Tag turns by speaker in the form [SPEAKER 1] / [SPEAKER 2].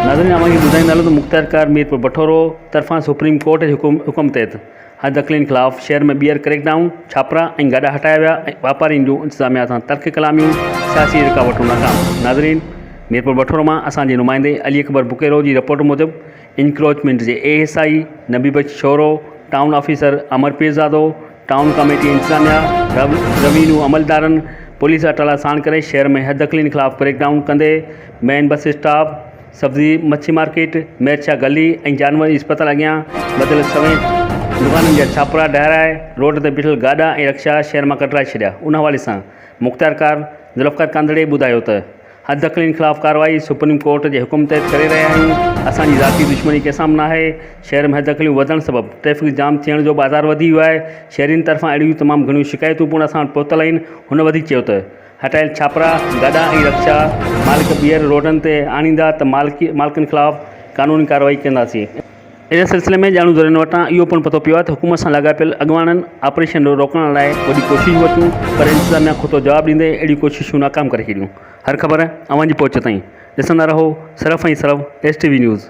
[SPEAKER 1] ناظرين اوهان کي ٻڌائيندا هلون ته مختيارڪار ميرپور بٺورو طرفان سپريم ڪورٽ جي حڪم حڪم تحت حد دخلين خلاف شهر ۾ ٻيهر ڪريڪ ڊائون، ڇاپرا ۽ گاڏا هٽايا ويا ۽ واپارين جون انتظاميا سان تلخ ڪلاميون، سياسي رڪاوٽون ناڪام. ناظرين ميرپور بٺورو مان اسان جي نمائندي علي اڪبر بڪيرو جي رپورٽ موجب انڪروچمينٽ جي A S I Nabi Bakhsh Shoro, town officer Amar Pirzado, town committee انتظاميا، روينيو عملدارن، پوليس اٽالا ساڻ ڪري شهر ۾ حددخلين خلاف ڪريڪ ڊائون ڪندي مين بس اسٽاپ، سبزي مڇي مارڪيٽ، ميرشاهه گلي ۽ جانوري اسپتال اڳيان ٻڌل سوين دڪانن جا ڇاپرا ڊهرائي روڊ تي بيٺل گاڏا ۽ رڪشا شهر مان ڪڍرائي ڇڏيا ان حوالي سان مختيارڪار ذوالفقار ڪانڌڙي ٻڌايو ته حددخلين خلاف ڪارروائي سپريم ڪورٽ جي حڪم تحت ڪري رهيا آهيون، اسان جي ذاتي دشمني ڪنهن سان به ناهي، شهر ۾ حددخليون وڌڻ سبب ٽريفڪ جام ٿيڻ جو به آزار وڌي ويو آهي، شهرين طرفان اهڙيون تمام گهڻيون شڪايتون پڻ اسان وٽ پهتل آهن، هن وڌيڪ چيو ته هٽايل ڇاپرا، گاڏا ۽ رڪشا مالڪ ٻيهر روڊن تي آڻيندا ته مالڪن خلاف قانوني ڪارروائي ڪنداسين. ان سلسلي ۾ ڄاڻو ذريعن وٽان اهو پڻ پتو پيو آهي ته حڪومت سان لاڳاپيل اڳواڻن آپريشن روڪڻ لاء وڏي ڪوششون ورتيون پر انتظاميا کتو جواب ڏيندي اهڙيون ڪوششون ناڪام ڪري ڇڏيون. هر خبر اوهان جي پهچ تائين ڏسندا رهو صرف ۽ صرف ايس ٽي وي نيوز.